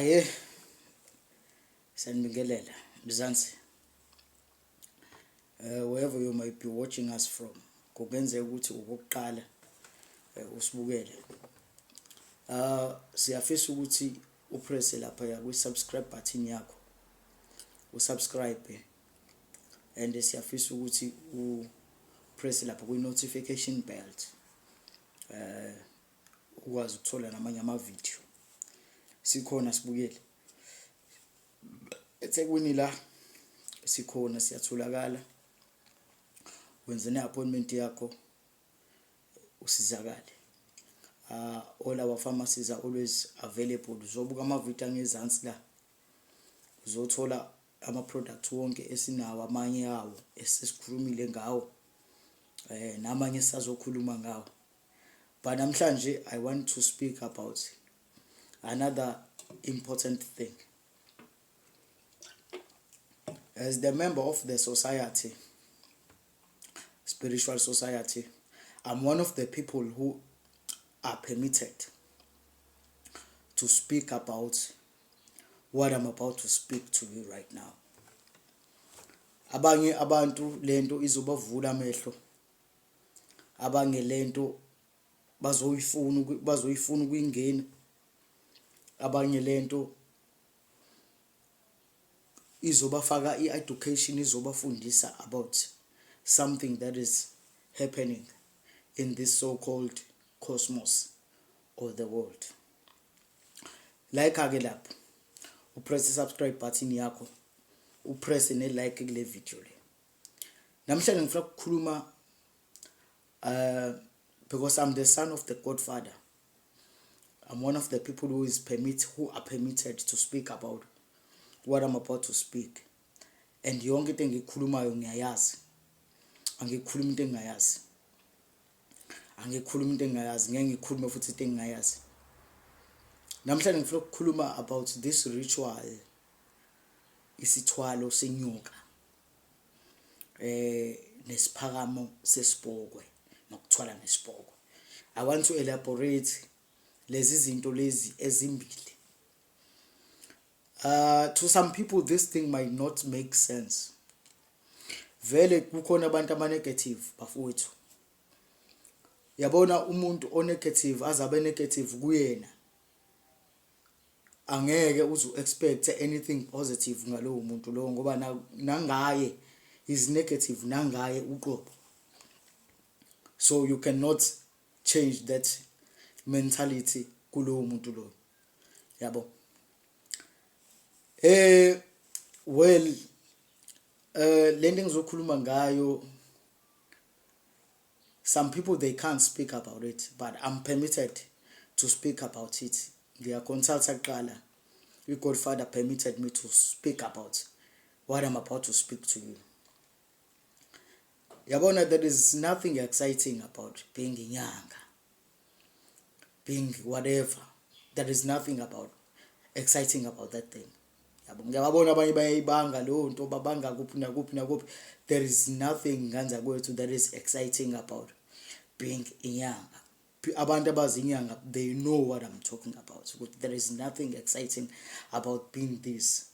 Aye, siyanibingelela Mzansi. Wherever you might be watching us from, kungenzeka ukuthi ukokuqala usibukele. Siyafisa ukuthi upresse lapha ya kwi-subscribe button yakho, usubscribe, and siyafisa ukuthi upresse lapha kwi-notification belt ukwazi ukuthola namanye ama-video. Sikhona, sibukele eThekwini, la sikhona, siyatholakala. Wenze ne-appointment yakho, usizakale. All our pharmacies are always available. Uzobuka amavidiyo angezansi la, uzothola ama-product wonke esinawo, amanye awo esesikhulumile ngawo, namanye esisazokhuluma ngawo. But namhlanje I want to speak about another important thing. As the member of the society, spiritual society, I'm one of the people who are permitted to speak about what I'm about to speak to you right now. Abanye abantu lento izobavula amehlo, abanye lento bazoyifuna ukuyingena, abanye lento izobafaka i-education, izobafundisa about something that is happening in this so-called cosmos or the world. Like ke lapho, upress subscribe button yakho, upress ne like kule video le. Namhlanje ngifuna ukukhuluma because I'm the son of the Godfather. I'm one of the people who are permitted to speak about what I'm about to speak, and yonke into engiyikhulumayo ngiyayazi. Angikhuluma into engingayazi, angikhuluma into engingayazi, ngeke ngikhulume futhi into engingayazi. Namhlanje ngifuna ukukhuluma about this ritual, isithwalo senyoka nesiphakamo sesipokwe, nokuthwala nesipokwe. I want to elaborate lezi zinto lezi ezimbili. To some people this thing might not make sense. Vele kukhona abantu ama negative, bafowethu. Yabona, umuntu o negative azabe negative kuyena, angeke uze expect anything positive ngalowo muntu lowo, ngoba nangaye is negative, nangaye uqobo. So you cannot change that mentality kulowo muntu loyo, yabo. Well, lento engizokhuluma ngayo, some people, they can't speak about it, but I'm permitted to speak about it. Ngiyaconsulta kuqala. I-Godfather permitted me to speak about what I'm about to speak to you. Yabona, there is nothing exciting about being inyanga, being whatever. There is nothing about exciting about that thing, yabo. Ngiyababona abanye bayayibanga leyo nto, babanga kuphi nakuphi nakuphi. There is nothing, nganza kwethu, that is exciting about being inyanga. Abantu abazi inyanga, they know what I'm talking about, ukuthi there is nothing exciting about being this.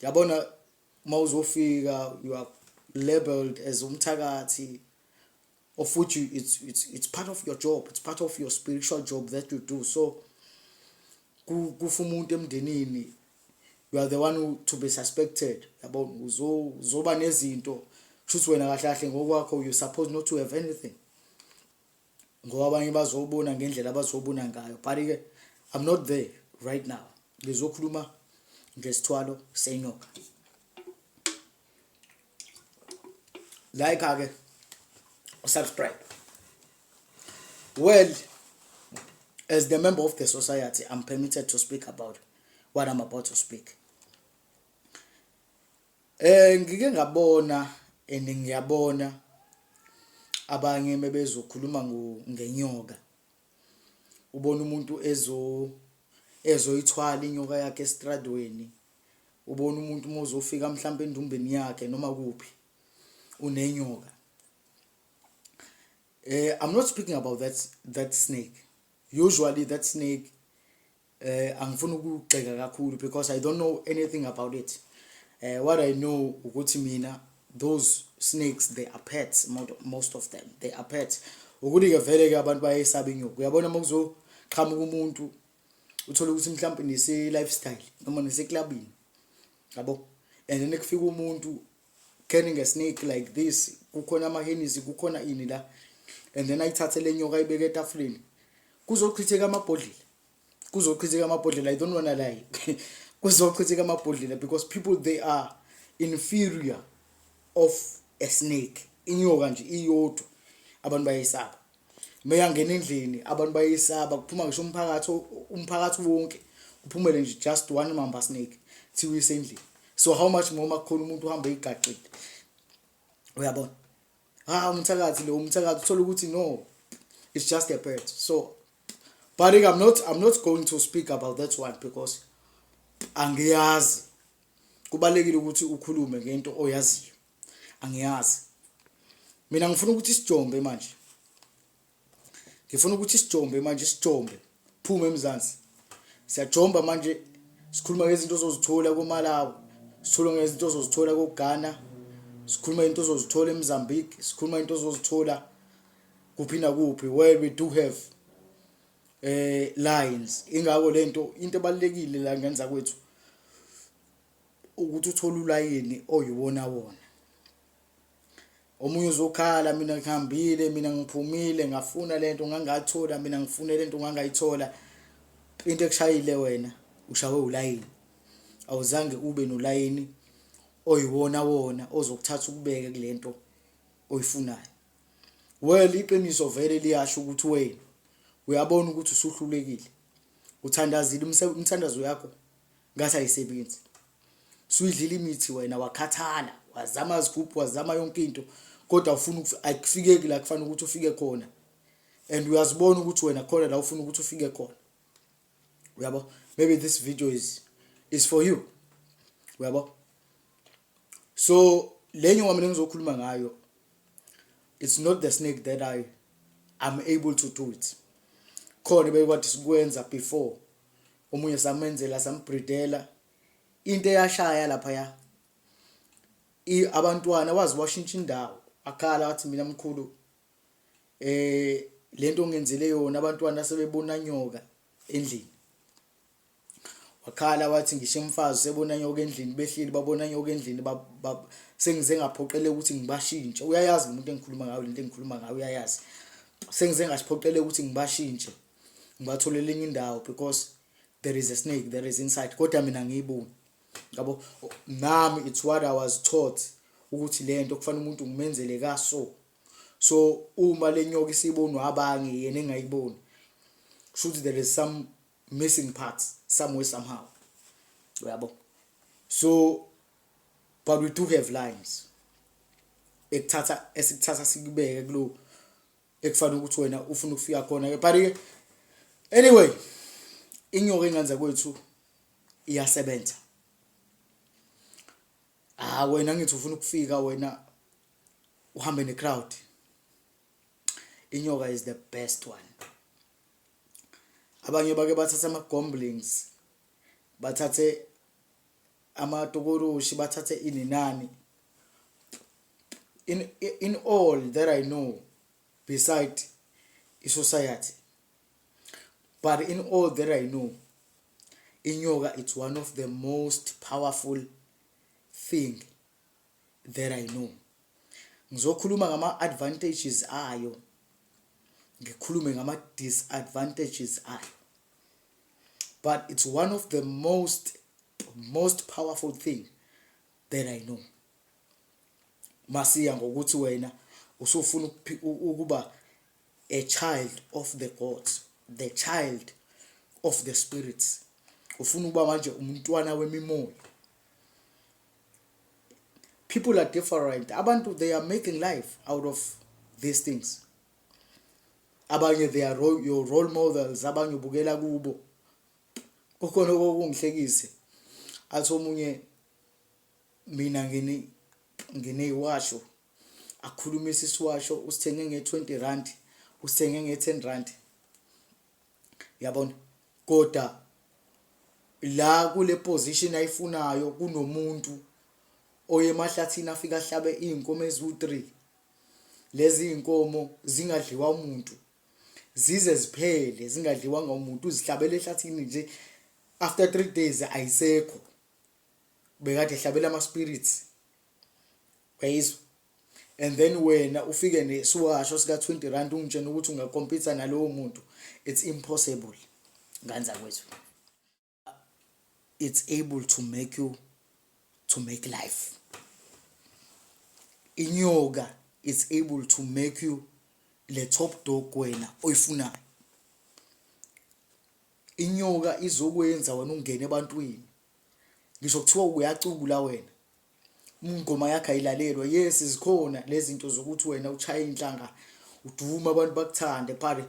Yabona, mawuzofika, you are labeled as umthakathi, of which you, it's part of your job, it's part of your spiritual job that you do. So kufa umuntu emndenini, you are the one who, to be suspected, yabo. Uzoba nezinto, kushuthi wena kahle kahle ngokwakho you supposed not to have anything, ngoba abanye bazobona ngendlela abazobona ngayo. But ke I'm not there right now. Ngizokhuluma ngesithwalo senyoka. Like ke, subscribe. Well, as the member of the society, I'm permitted to speak about what I'm about to speak. Ngike ngabona and ngiyabona abanye mebezokhuluma ngenyoka, ubona umuntu ezoyithwala inyoka yakhe estradweni, ubona umuntu uma uzofika mhlawumbe endumbeni yakhe noma kuphi, unenyoka. I'm not speaking about that snake. Usually that snake Angifuni ukugxeka kakhulu because I don't know anything about it. What I know ukuthi mina, those snakes, they are pets. Most of them, they are pets. Ukuthi ke vele ke abantu bayayisaba inyoka. Uyabona, uma kuzoqhamuka umuntu, uthola ukuthi mhlawumbe nise lifestyle noma nise-clubini, yabo, and then kufika umuntu carrying a snake like this, kukhona ama-Hennessy, kukhona ini la, and then ayithathe le nyoka, ayibeke etafuleni, kuzochitheka amabhodlela, kuzochitheka amabhodlela. I don't wanna lie, kuzochitheka amabhodlela because people, they are inferior of a snake. Inyoka nje iyodwa, abantu bayayisaba. Meyangena endlini, abantu bayayisaba. Kuphuma ngisho umphakathi, umphakathi wonke uphumele nje just one mamba snake thiwe isendlini. So how much more makukhona umuntu uhamba eyigaqile? Uyabona, ha, umthakathi lo, umthakathi. Uthola ukuthi no, it's just a pet. So, but I'm not going to speak about that one because angiyazi. Kubalekile ukuthi ukhulume ngento oyaziyo. Angiyazi mina. Ngifuna ukuthi sijombe manje, ngifuna ukuthi sijombe manje, sijombe phume eMzansi. Siyajomba manje, sikhuluma ngezinto ozozithola koMalawi, sikhuluma ngezinto ozozithola koGhana, sikhuluma into ozozithola eMozambique, sikhuluma into ozozithola kuphi nakuphi where we do have lines. Ingakho lento, into ebalekile la ngenza kwethu ukuthi uthole ulayini oyiwona wona. Omunye uzokhala, "Mina ngihambile, mina ngiphumile, ngafuna lento, ngangathola, mina ngifune lento, ngangayithola." Into ekushayile wena, ushawe ulayini. Awuzange ube nolayini oyiwona wona ozokuthatha ukubeke kulento oyifunayo. Well, iqiniso vele liyasho ukuthi wena uyabona ukuthi usuhlulekile, uthandazile, umthandazo yakho ngathi ayisebenzi, suyidlile imithi wena, wakhathala, wazama izigubhu, wazama yonke into, kodwa ufuna akufikeki la kufanele ukuthi ufike khona, and uyazibona ukuthi wena khona la ufuna ukuthi ufike khona, uyabo. Maybe this video is for you, uyabo. So le nyoka mina ngizokhuluma ngayo, it's not the snake that I am able to do it. Khona bekade sikwenza before, omunye samenzela, sambreedela, into eyashaya lapha ya abantwana wazi washintsha indawo, akhala wathi, "Mina mkhulu, lento ngenzele yona, abantwana sebebona nyoka endlini." Wakhala wathi ngisho umfazi sebona nyoka endlini, behleli babona nyoka endlini, sengize ngaphoqeleka ukuthi ngibashintshe. Uyayazi umuntu engikhuluma ngayo, lento engikhuluma ngayo uyayazi. Sengize ngasiphoqeleka ukuthi ngibashintshe, ngibatholele enye indawo because there is a snake there is inside, kodwa mina ngiyiboni, yabo. Nami it's what I was taught ukuthi lento kufanele umuntu ngimenzele kaso. So uma le nyoka isibonwa abanye, yena engayiboni, kusho there is some missing parts somewhere, somehow, uyabo. So, but we do have lines ekuthatha, esikuthatha sikubeke kulo ekufanele ukuthi wena ufuna ukufika khona ke. But ke anyway, inyoka enganza kwethu iyasebenza. Ah, wena ngithi ufuna ukufika wena uhambe necrowd, inyoka is the best one. Abanye bake bathatha ama-gomblings, bathathe amatokoroshi, bathathe ini nani. In all that I know, beside i-society, but in all that I know, inyoka, it's one of the most powerful thing that I know. Ngizokhuluma ngama-advantages ayo, ngikhulume ngama-disadvantages ayo, but it's one of the most powerful thing that I know. Masiya ngokuthi wena usufuna ukuba a child of the gods, the child of the spirits, ufuna ukuba manje umntwana wemimoya. People are different. Abantu, they are making life out of these things. Abanye, they are your role models, abanye ubukela kubo. Kukhona okungihlekise, athi omunye, "Mina ngineyiwasho." Akhulumisa isiwasho, usithenge nge-20 rand, usithenge nge-10 rand, yabona, kodwa La kule position ayifunayo kunomuntu oye emahlathini afike ahlabe iy'nkomo eziwu-3, lezi iy'nkomo zingadliwa umuntu zize ziphele zingadliwanga umuntu, uzihlabela ehlathini nje, after 3 days ayisekho, bekade ehlabela ama spirits, uyayizwa? And then wena ufike nesiwasho sika 20 rand ungitshena ukuthi ungakompitha nalowo muntu, it's impossible ngane zakwethu. It's able to make you to make life. Inyoka is able to make you le top dog wena oyifunayo. Inyoka izokwenza wena ungene ebantwini, ngisho kuthiwa uyacula wena, ingoma yakho ayilalelwa. Yes, zikhona lezi zinto zokuthi wena uchaye inhlanga uduma abantu bakuthande, but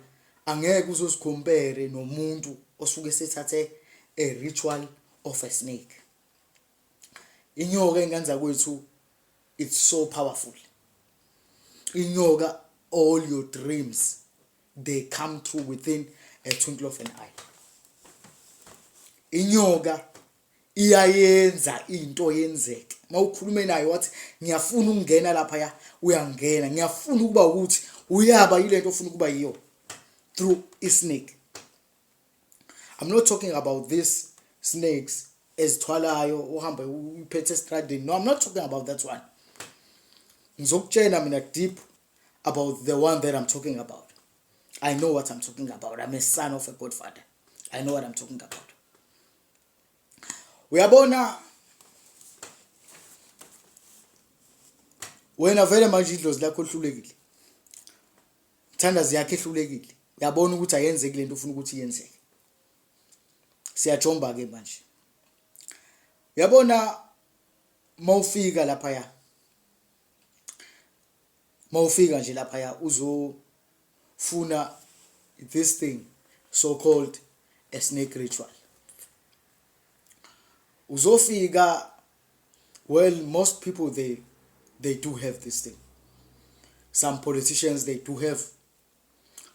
angeke uzozikhompere nomuntu osuke sethathe a ritual of a snake. Inyoka engane zakwethu, it's so powerful. Inyoka, all your dreams they come true within a twinkle of an eye. Inyoka iyayenza into yenzeke. Mawukhulume nayo wathi ngiyafuna ukungena lapha, ya uyangena, ngiyafuna ukuba ukuthi uyaba yilento ofuna ukuba yiyo through i-snake. I'm not talking about this snakes ezithwalayo uhamba uyiphethe estradini, no, I'm not talking about that one. Ngizokutshela mina deep about the one that I'm talking about. I know what I'm talking about. I'm a son of a godfather. I know what I'm talking about. Uyabona wena vele manje idlozi lakho lihlulekile, thandazi yakhe ehlulekile, uyabona ukuthi ayenzeki lento ufuna ukuthi iyenzeke. Siyajomba ke manje. Uyabona mawufika lapha ya, mawufika nje lapha ya uzofuna this thing so called a snake ritual, uzofika, well, most people they do have this thing. Some politicians, they do have.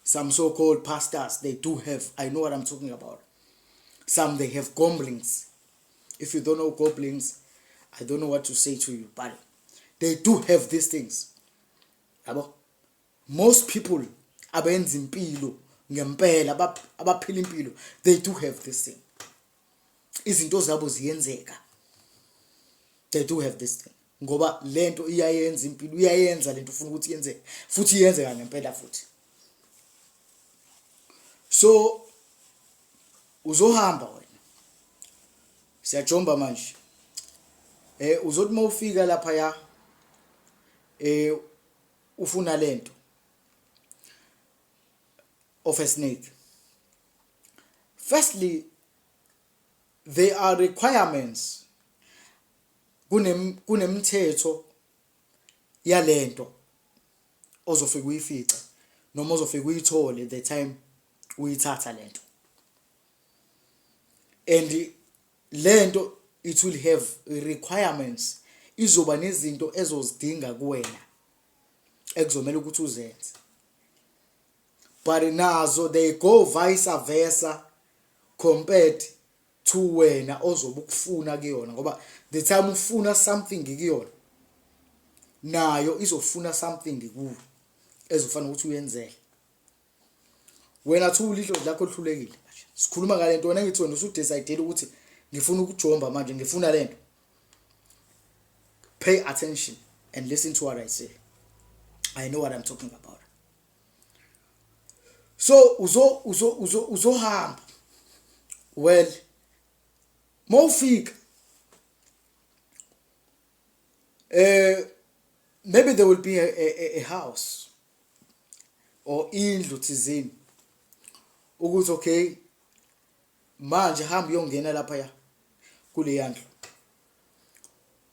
Some so-called pastors, they do have. I know what I'm talking about. Some, they have goblins. If you don't know goblins, I don't know what to say to you, but they do have these things, yabo. Most people abenza impilo ngempela, abaphila impilo, they do have this thing. Izinto zabo ziyenzeka. They do have this thing ngoba lento iyayenza impilo, iyayenza lento ufuna ukuthi yenzeke, futhi iyenzeka ngempela futhi. So uzohamba wena, siyajomba manje, uzothi mawufika lapha ya ufuna lento of a snake, firstly there are requirements, kunemithetho yalento ozofika uyifica noma ozofika uyithole the time uyithatha lento, and lento it will have requirements, izoba nezinto ezozidinga kuwena ekuzomela ukuthi uzenze, but nazo they go vice versa compared to wena ozobe ukufuna kuyona, ngoba the time ufuna something kuyona, nayo izofuna something kuwe ezofanele ukuthi uyenzele wena. Thula, idlozi lakho lihlulekile manje, sikhuluma ngale nto. Wena, ngithi wena usudecide ukuthi ngifuna ukujomba manje, ngifuna lento. Pay attention and listen to what I say. I know what I'm talking about. So uzo uzo uzo uzohamba, well, mawufika maybe there will be a house or indlu thizeni ukuthi okay, manje hamba uyongena lapha ya kule ndlu,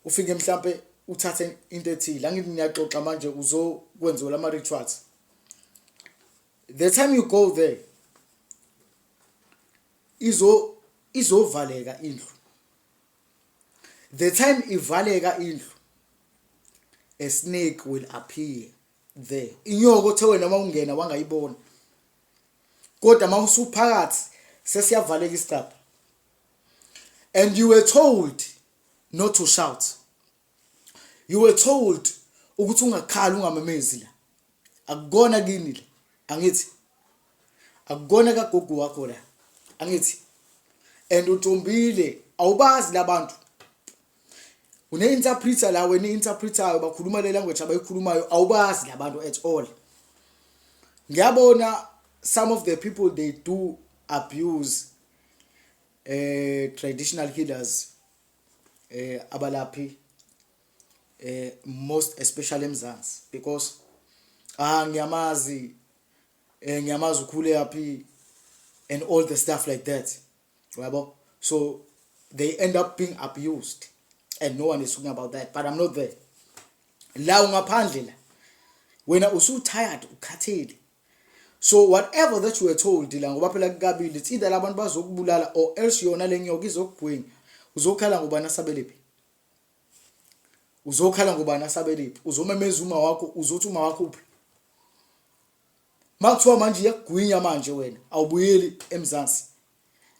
ufike mhlambe uthathe into ethile. Angithi niyaxoxa manje, uzokwenziwa lama rituals. The time you go there, izovaleka indlu. The time ivaleka indlu, a snake will appear there, inyoka othe wena mawungena wangayibona, kodwa mawusuphakathi sesiyavaleka isicabha. And you were told not to shout. You were told ukuthi ungakhali, ungamemezi la. Akukona kini la, angithi? Akukona kagogo wakho la, angithi? And ujombile, awubazi labantu. Une-interpreter la wena, i-interpretayo, bakhuluma le language abayikhulumayo, awubazi labantu at all. Ngiyabona some of the people, they do abuse traditional healers, abalaphi, most especially eMzansi, because ah, ngiyamazi, ngiyamazi ukhule yaphi and all the stuff like that, yabo. So they end up being abused and no one is talking about that, but I'm not there. La ungaphandle la, wena usu tired, ukhathele. So whatever that you were told la, ngoba phela kukabili, it's either labantu bazokubulala or else yona le nyoka izokugwinya. Uzokhala ngobani asabelephi? Uzokhala ngobani asabelephi? Uzomemeza uma wakho? Uzothi uma wakho uphi makuthiwa manje iyakugwinya? Manje wena awubuyeli eMzansi,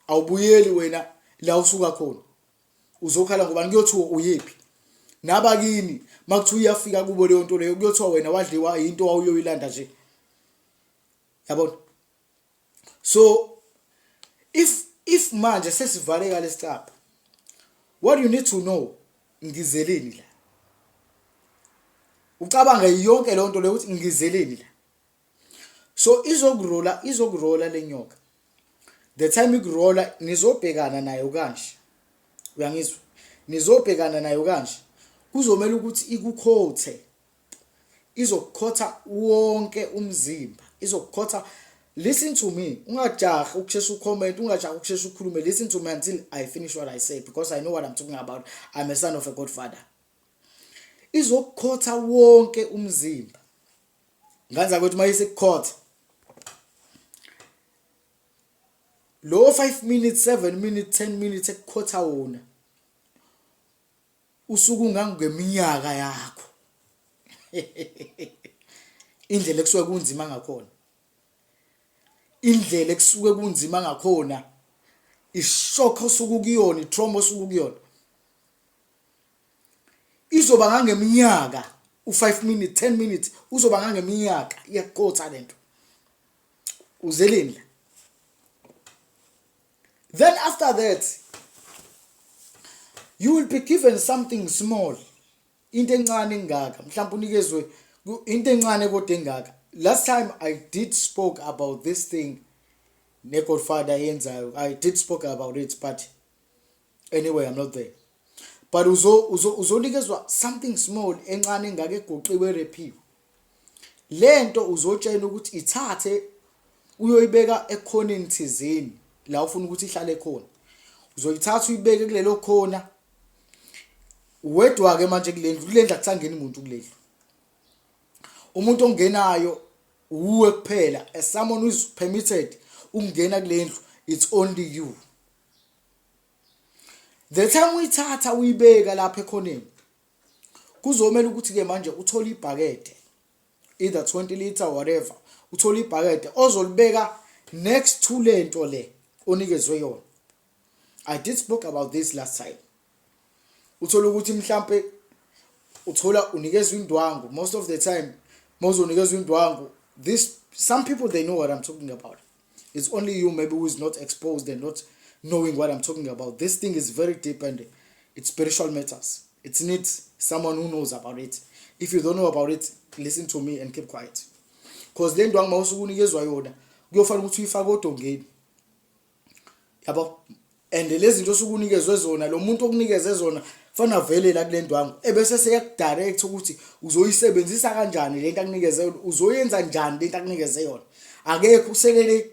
awubuyeli wena la usuka khona. Uzokhala ngobani? Kuyothiwa uyephi nabakini makuthiwa iyafika kubo leyo nto leyo? Kuyothiwa wena wadliwa into wawuyoyilanda nje, yabona. So if manje sesivaleka lesicapha, what you need to know, ngizeleni la? Ucabanga yonke leyo nto leyo ukuthi ngizeleni la. So izokurola, izokurola lenyoka. The time ikurola, nizobhekana nayo kanje, uyangizwa? Nizobhekana nayo kanje, kuzomela ukuthi ikukhothe. Izokukhotha wonke umzimba, izokukhotha. Listen to me, ungajahi ukushesha ucomment, ungajahi ukushesha ukhulume. Listen to me until I finish what I say, because I know what I'm talking about. I'm a son of a godfather. Izokukhotha wonke umzimba nganza ukuthi mayisekukhotha lo 5 minutes, 7 minutes, 10 minutes ekukhotha wona, usuku ungangeminyaka yakho, indlela ekusuke kunzima ngakhona, indlela ekusuke kunzima ngakhona, ishock osuku kuyona, itrauma osuku kuyona, izoba ngangeminyaka. U5 minutes, 10 minutes uzoba ngangeminyaka iyakukhotha lento. Uzeleni la? Then after that you will be given something small, into encane engaka, mhlawumbe unikezwe into encane kodwa engaka. Last time I did spoke about this thing ne godfather yenzayo. I did spoke about it, but anyway, I'm not there. But uzo uzonikezwa something small, encane engaka, egoqiwe, ewrappiwe. Lento uzotshela ukuthi ithathe uyoyibeka ekhoneni thizeni la ufuna ukuthi ihlale khona. Uzoyithatha uyibeke kulelo khona wedwa ke manje kulendlu. Kulendlu akusangeni umuntu, kulendlu umuntu ongenayo uwe kuphela. As someone who is permitted ukungena kulendlu, it's only you. The time uyithatha uyibeka lapha ekhoneni, kuzomela ukuthi ke manje uthole ibhakede, either 20 liter, whatever. Uthole ibhakede ozolibeka next to lento le onikezwe yona. I did spoke about this last time. Uthola ukuthi mhlambe uthola unikezwe indwangu. Most of the time mawuzonikezwa indwangu, this, some people, they know what I'm talking about. It's only you maybe who is not exposed and not knowing what I'm talking about. This thing is very deep and it's spiritual matters. It needs someone who knows about it. If you don't know about it, listen to me and keep quiet, because le ndwangu mawusuke unikezwa yona, kuyofanele ukuthi uyifake odongeni, yabo. And lezi zinto osuke unikezwe zona, lo muntu okunikeze zona fanele vele la kule ndwangu, ebese seyakudirect ukuthi uzoyisebenzisa kanjani lento akunikeze yona, uzoyenza njani lento akunikeze yona. Akekho uselele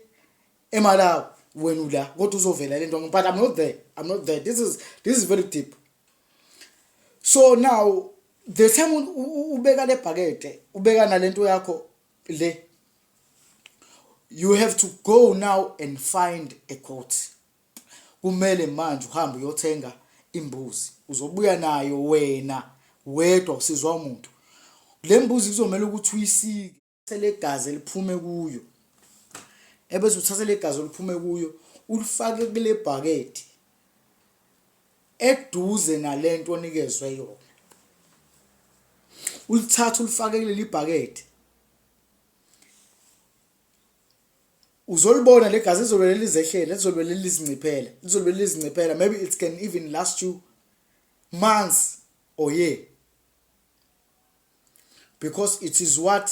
eMalawi, wena ula, kodwa uzovela le ndwangu. But I'm not there, I'm not there. This is very deep. So now the time ubeka le bhakede, ubeka nalento yakho le, you have to go now and find a goat. Kumele manje uhambe uyothenga imbuzi, uzobuya nayo wena wedwa, usizwa umuntu. Le mbuzi kuzomela ukuthi uyisike legazi eliphume kuyo, ebese uthatha legazi oliphume kuyo ulifake kule bhakede. eduze nalento onikezwe yona, ulithathe ulifake kuleli bhakede, uzolibona legazi lizobe lizehlela, lizobe lizinciphela, lizobe lizinciphela. Maybe it can even last you months or year, because it is what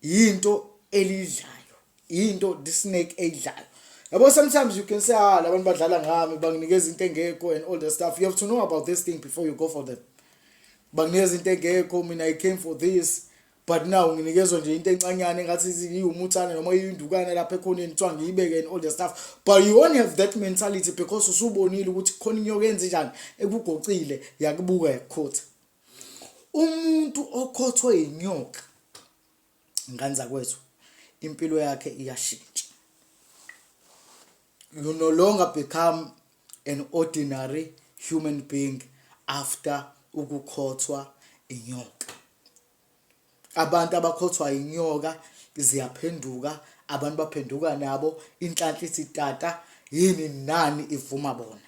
yinto elidlayo, into the snake eyidlayo, yabo. Sometimes you can say, "Ah, labantu badlala ngami, banginikeza into engekho," and all the stuff. You have to know about this thing before you go for them. Banginikeza into engekho, mina I came for this, but now nginikezwa nje into encanyana engathi iwumuthana noma iyindukana lapha ekhoneni, kuthiwa ngiyibeke and all the stuff. But you won't have that mentality because usubonile ukuthi khona inyoka enze njani, ekugocile, yakubuka, yakukhotha. Umuntu okhothwe inyoka, ngane zakwethu, impilo yakhe iyashintsha. You no longer become an ordinary human being after ukukhothwa inyoka. Abantu abakhothwa inyoka ziyaphenduka, abantu baphenduka nabo, inhlanhla ithi tata yini nani, ivuma bona.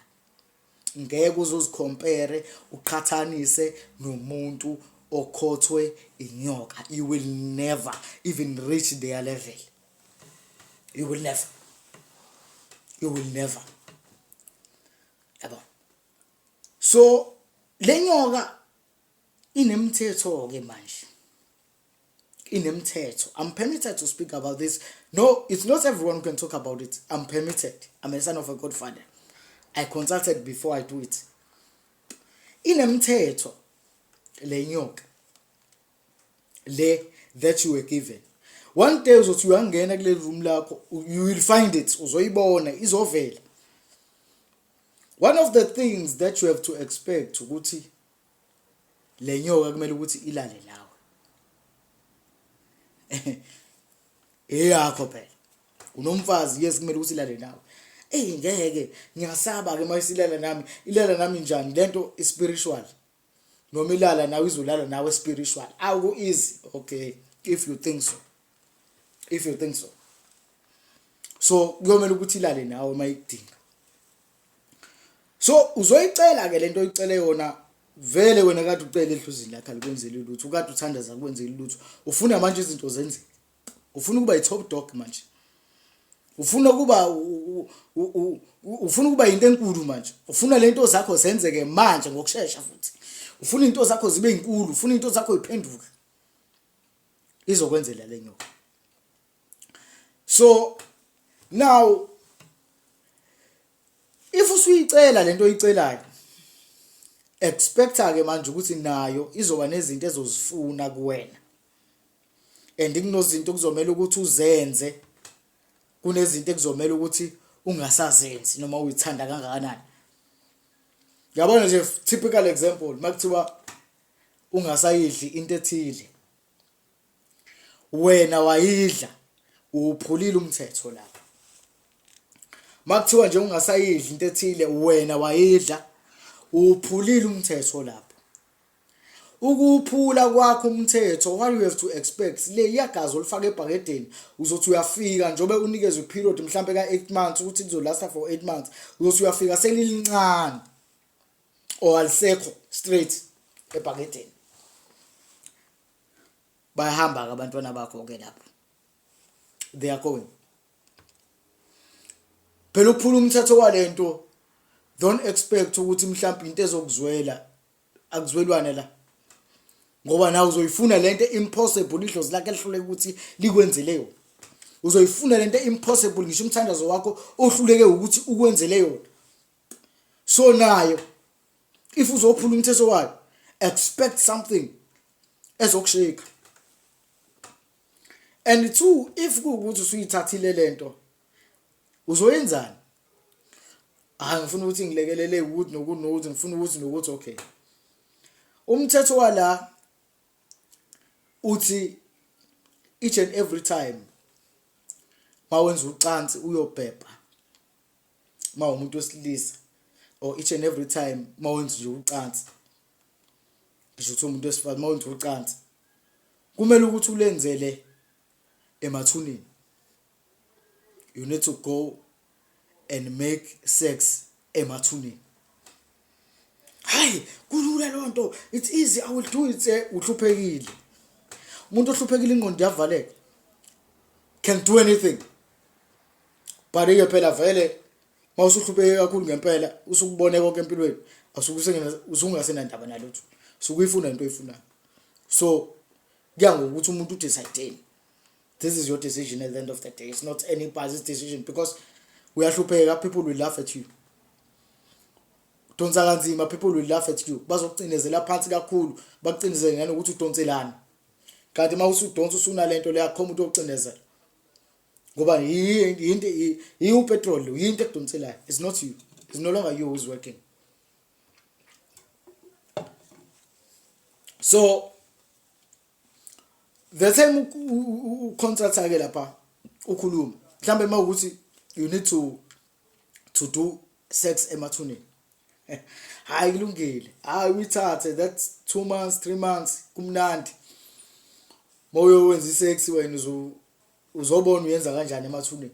Ngeke uzuzi-compare, uqhathanise nomuntu okhothwe inyoka. You will never even reach their level. You will never, you will never, yabo. So le nyoka inemithetho ke manje, inemithetho. I'm permitted to speak about this. No, it's not everyone who can talk about it. I'm permitted. I'm a son of a godfather. I consulted before I do it. Inemithetho le nyoka le that you were given. One day uzothi uyangena kule room lakho, you will find it, uzoyibona, izovela. One of the things that you have to expect ukuthi le nyoka kumele ukuthi ilale nawe. Eyakho phela, unomfazi, yes, kumele ukuthi ilale nawe. Ey, ngeke, ngiyasaba ke mayisilala nami, ilala nami njani? Lento spiritual, noma ilala nawe, izolala nawe spiritual. Aku easy. Okay, if you think so, if you think so. So kuyomela ukuthi ilale nawe mayikudinga. So uzoyicela ke lento oyicele yona. Vele wena kade ucela edlozini lakhe, alikwenzeli lutho. Ukade uthandaza, kwenzeli lutho. Ufuna manje izinto zenzeke, ufuna ukuba i-top dog manje, ufuna ukuba into enkulu manje, ufuna lento zakho zenzeke manje ngokusheshsha, futhi ufuna into zakho zibe inkulu, ufuna into zakho iphenduke. Izokwenzela le nyoka. So now if usuyicela lento oyicelayo, expecta ke manje ukuthi nayo izoba nezinto ezozifuna kuwena, and kunozinto kuzomela ukuthi uzenze, kunezinto ekuzomela ukuthi ungasazenzi noma uyithanda kangakanani. Yabona nje, typical example, makuthiwa ungasayidli into ethile, wena wayidla, uphulile umthetho lapha. Makuthiwa nje ungasayidli into ethile, wena wayidla, uphulile umthetho lapho. Ukuphula kwakho umthetho, what you have to expect, le iyagazi olifaka ebhakedeni, uzothi uyafika njengoba unikezwe period mhlambe ka 8 months ukuthi lizolasta for 8 months, uzothi uyafika selilincane or alisekho straight ebhakedeni. Bayahamba ke abantwana bakho ke lapho, they are going. Phela ukuphula umthetho walento, don't expect ukuthi mhlawumbe into ezokuzwela, akuzwelwane la, ngoba nawe uzoyifuna lento impossible, idlozi lakhe lihluleke ukuthi likwenzele yona. Uzoyifuna lento impossible, ngisho umthandazo wakho ohluleke ukuthi ukwenzele yona. So nayo if uzophula umthetho wayo, expect something ezokushika. And two, if kuwukuthi usuyithathile lento, uzoyenzani? Hayi, ngifuna ukuthi ngilekelele ukuthi nokuthi nokuthi, ngifuna ukuthi nokuthi. Okay, umthetho wala uthi each and every time mawenza ucansi uyobhebha mawumuntu wesilisa, or each and every time mawenza nje ucansi, ngisho ukuthi umuntu wesifazane mawenza ucansi, kumele ukuthi ulenzele emathuneni. You need to go and make sex emathuneni. Hayi, kulula lonto, it's easy, I will do it. Uhluphekile umuntu ohluphekile, ingqondo iyavaleka, can do anything. But ke phela vele mawusuhlupheke kakhulu ngempela, usukubone konke empilweni, asuke usungasenandaba nalutho, sukuyifuna into oyifunayo. So kuya ngokuthi umuntu udecide. This is your decision at the end of the day, it's not anybody's decision, because uyahlupheka, people will laugh at you. Udonsa kanzima, people will laugh at you. Bazokucinezela phansi kakhulu, bakucinezele nanokuthi udonselani, kanti uma usudonsa usunalento leyo, akho umuntu ocinezela, ngoba yinto yiyo upetrol, yinto ekudonselayo. It's not you, it's no longer you who's working. So the time uconsulta ke lapha, ukhuluma mhlambe mawukuthi you need to do sex emathuneni, hayi kulungile, hayi uyithathe, that's 2 months, 3 months, kumnandi. Mawuyowenza isex wena uzobona uyenza kanjani emathuneni.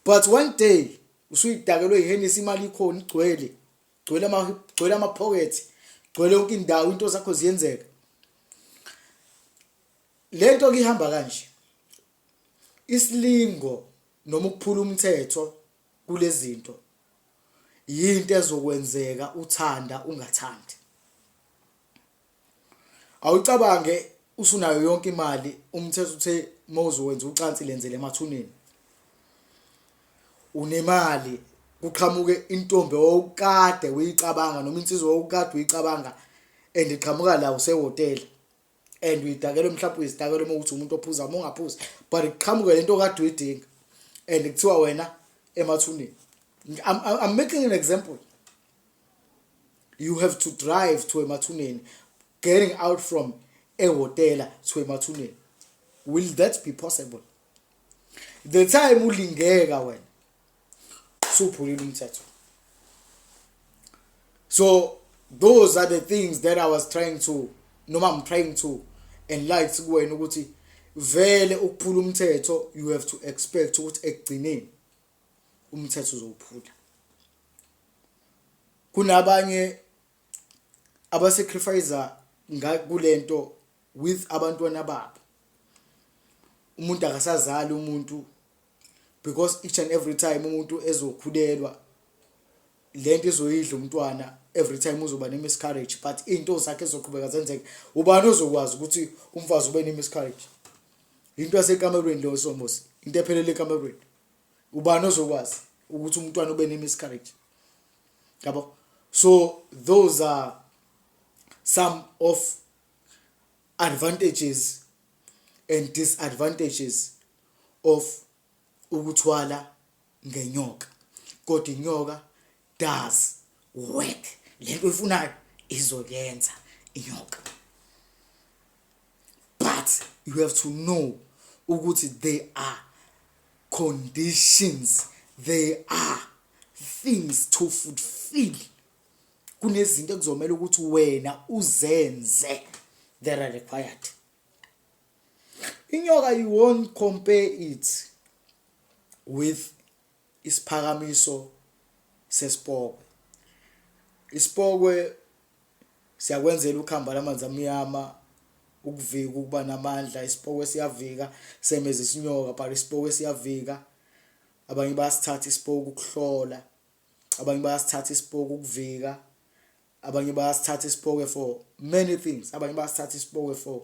But one day usuyidakelwe yihenisi, imali ikhona, igcwele, gcwele ama gcwele ama pocket, gcwele yonke indawo, into zakho ziyenzeka. Lento ke ihamba kanje, isilingo noma ukuphula umthetho kulezinto yinto ezokwenzeka uthanda ungathandi. Awucabange usunayo yonke imali, umthetho uthe mawuzowenza ucansi lenzele emathuneni, unemali, kuqhamuke intombi owukade uyicabanga noma insizwa owukade uyicabanga, and iqhamuka la usehhotela and uyidakelwe, mhlawumbe uyizidakelwe uma ukuthi umuntu ophuza, uma ungaphuzi, but iqhamuke lento okade uyidinga and kuthiwa wena emathuneni. I'm making an example. You have to drive to emathuneni, getting out from ehhotela to emathuneni. Will that be possible? The time ulingeka wena suphulile umthetho. So those are the things that I was trying to, noma I'm trying to enlighten kuwena ukuthi vele ukuphula umthetho, you have to expect ukuthi ekugcineni umthetho uzowuphula. Kunabanye abasacrifice kulento with abantwana babo. Umuntu akasazali umuntu because each and every time umuntu ezokhulelwa, lento izoyidla umntwana. Every time uzoba ne-miscarriage, but into zakhe ezoqhubeka zenzeke. Ubani ozokwazi ukuthi umfazi ube ne-miscarriage? Into yasekamerweni leyo, somosi, into ephelele ekamerweni. Ubani ozokwazi ukuthi umntwana ube ne-miscarriage, yabo? So those are some of advantages and disadvantages of ukuthwala ngenyoka, kodwa inyoka does work. Lento oyifunayo izoyenza inyoka, but you have to know ukuthi there are conditions, there are things to fulfill. Kunezinto ekuzomela ukuthi wena uzenze that are required. Inyoka, you won't compare it with isiphakamiso sesipokwe. Isipokwe siyakwenzela ukhamba lamanzi amnyama, ukuvika, ukuba namandla. Isipokwe siyavika semeze isinyoka, but isipokwe siyavika. Abanye bayasithatha isipokwe ukuhlola, abanye bayasithatha isipokwe ukuvika, abanye bayasithatha isipokwe for many things, abanye bayasithatha isipokwe for